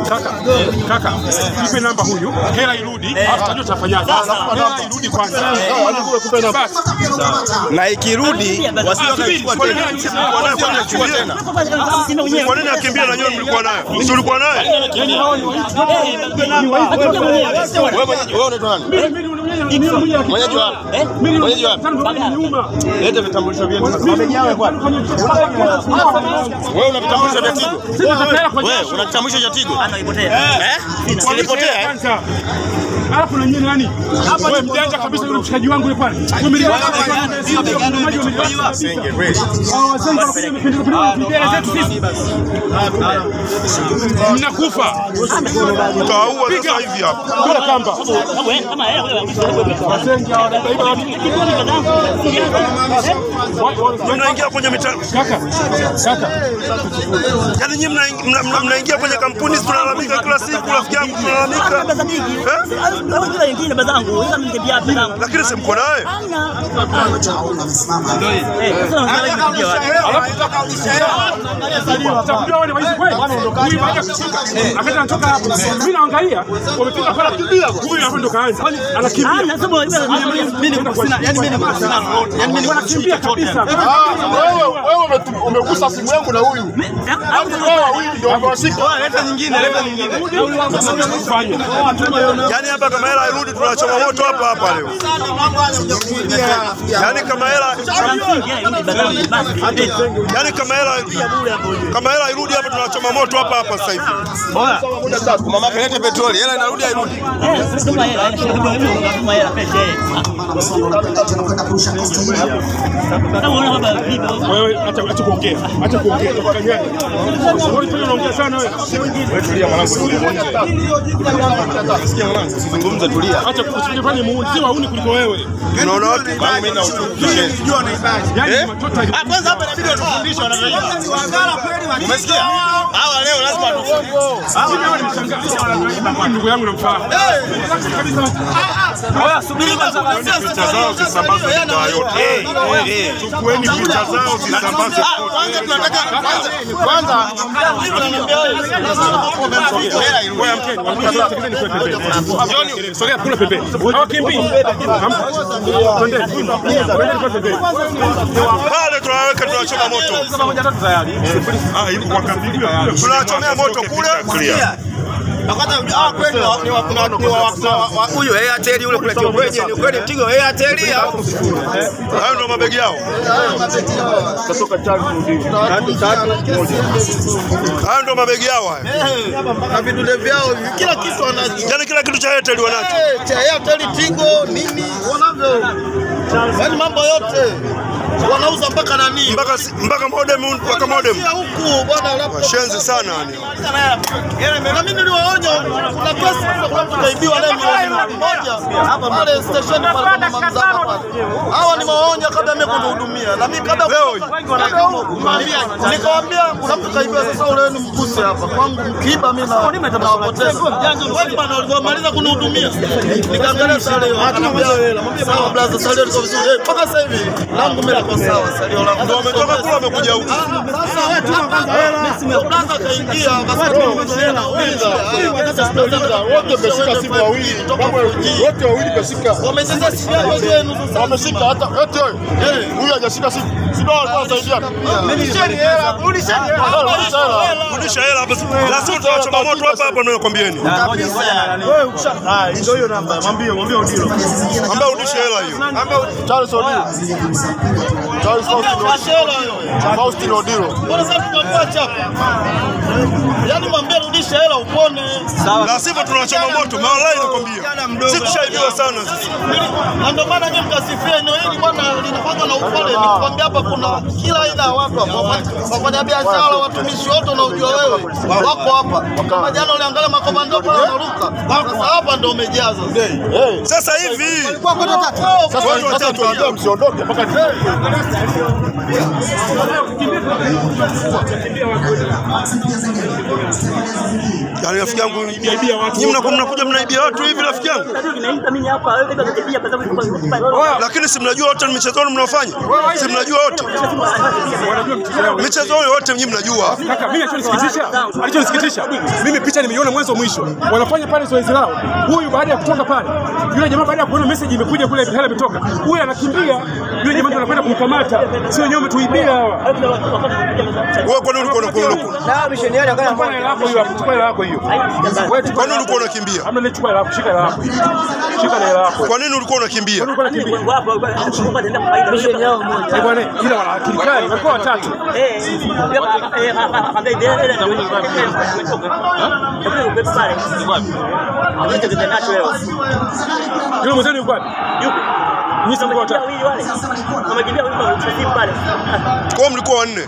Kaka, kaka, nipe namba huyu, hela irudi, alafu tutajua tutafanyaje. Hela irudi kwanza. Na ikirudi wasio wakachukua tena. Kwa nini akimbia na nyoyo mlikuwa nayo? Si ulikuwa naye? Wewe unaitwa nani? Mwenyeji wapi? Mwenyeji wapi? Leta vitambulisho vyenu. Wewe una vitambulisho vya Tigo? Wewe una kitambulisho cha Tigo? Eh? Kilipotea eh? Alafu na nyinyi nani? Wewe mjanja kabisa yule mshikaji wangu yule pale. Senge kweli. Zetu sisi. Mnakufa. Utaua sasa hivi hapa. Kula kamba. Mnaingia kwenye mitandao. Kaka. Kaka. Yaani nyinyi mnaingia kwenye kampuni tunalalamika kila siku, rafiki yangu tunalalamika. Lakini si mko naye? Utakujua wale waizi kweli. Huyu baada kushika akaja anatoka hapo. Mimi naangalia wamefika pale huyu hapo ndo kaanza. Anakimbia. Mimi niko sina, yani mimi niko sina lolote. Yani mimi nakimbia kabisa. Wewe umegusa simu yangu na huyu. Wewe wawili ndio wamewashika. Leta nyingine, leta nyingine. Yaani hapa kama hela irudi tunachoma moto hapa hapa leo. Yaani kama hela, yaani kama hela irudi hapa tunachoma moto hapa hapa sasa hivi. Bora. Mama kalete petroli, hela inarudi hairudi. Wewe acha kuongea. Acha kuongea. Wewe unaongea sana wewe. Wewe tulia mwanangu, usizungumze. Sikia mwanangu, usizungumze, tulia. Acha kusifanye muuni, si wauni kuliko wewe. Unaona wapi? Kwangu mimi na uchungu. Yaani mtoto kwanza hapa inabidi watufundishe wanavyoiba. Umesikia? Hawa leo lazima watufundishe. Mimi nimeshangaa. Ndugu yangu namfahamu. Oya subiri kwanza. Picha zao zisambazwe mitaa yote. Chukueni picha zao zisambazwe. Kwanza tunataka kwanza wewe amkeni, amkeni. Sogea kule pembeni. Hawakimbii. Twende. Twende pembeni. Pale tunaweka tunachoma moto. Ah, hivi kwa kampuni tunachomea moto kule. Wakati kweli ni wa huyu Airtel yule kule Kiongweje ni kweli Tigo Airtel au hayo ndio mabegi yao. Kutoka 3 3 1. Hayo ndio mabegi yao hayo. Na vidude vyao kila kitu wanacho. Yaani kila kitu cha Airtel wanacho. Cha Airtel Tigo nini wanavyo. Yaani mambo yote wanauza mpaka nani? Mpaka modem, mpaka modem. Huku bwana laptop. Shenzi sana yani. Na mimi niliwaonya kuna kesi kuna mtu kaibiwa leo milioni 1 pale station pale kwa Mamzaka pale. Hawa nimewaonya kabla mimi kuhudumia. Na mimi kabla leo nikawaambia kuna mtu kaibiwa, sasa ule wenu mguse hapa kwangu mkiiba mimi na nawapoteza. Wewe bwana ulivyomaliza kunihudumia. Nikaangalia salio. Sawa blaza, salio liko vizuri. Mpaka sasa hivi langu mimi liko sawa, salio langu. Ndio wametoka kule wamekuja huku. Sasa wewe tuma kwanza hela. Blaza kaingia akasema wote wameshika simu wawili. Wote wawili kashika. Wamecheza simu yao yenu sasa. Wameshika hata wote wewe. Huyu hajashika simu. Si ndio alikuwa anasaidia. Rudisheni hela, rudisheni hela. Rudisha hela hapa. Lazima tunachoma moto hapa hapa ndio nakwambieni. Wewe ukisha ndio hiyo namba. Mwambie Odilo. Ambao rudisha hela hiyo. Charles Odilo. Charles Faustin Odilo. Mbona sasa tunakuwa chapa? Yaani mwambie rudisha hela upone. La sivyo tunachoma moto. Wallahi nakwambia. Sisi tushaibiwa sana sisi. Na ndio maana nyinyi mkasifia eneo hili bwana linafanywa na upole. Nikwambia hapa kuna kila aina ya watu hapa. Wafanya biashara, watumishi wote unaojua wewe wako hapa. Kama jana uliangalia makomando pale wanaruka. Sasa hapa ndio umejaza. Sasa hivi. Sasa tuambie msiondoke mpaka Yaani rafiki yangu, nyinyi mnakuja mnaibia watu hivi rafiki yangu. Lakini si mnajua wote michezo yenu mnaofanya? Si mnajua wote? Wanajua michezo yao. Michezo yote nyinyi mnajua. Kaka, mimi alichonisikitisha, mimi picha nimeiona mwanzo mwisho. Wanafanya pale zoezi lao. Huyu baada ya kutoka pale, yule jamaa baada ya kuona message imekuja kule hela imetoka. Huyu anakimbia, yule jamaa ndio anakwenda kumkamata. Sio wenyewe umetuibia hawa. Wewe kwa nini ulikuwa unakuwa? Na misheni yale akana Chukua hela yako hiyo, chukua hela yako hiyo. Wewe chukua. Kwa nini ulikuwa unakimbia? Hamna, ni chukua hela yako, shika hela yako. Shika hela yako. Kwa nini ulikuwa unakimbia? Kwa nini ulikuwa unakimbia? Misheni yao moja. Eh bwana, ila wana akili kali, walikuwa watatu. Yule mwenzenu yuko wapi? Nyinyi mlikuwa watatu. Kwa mlikuwa wanne.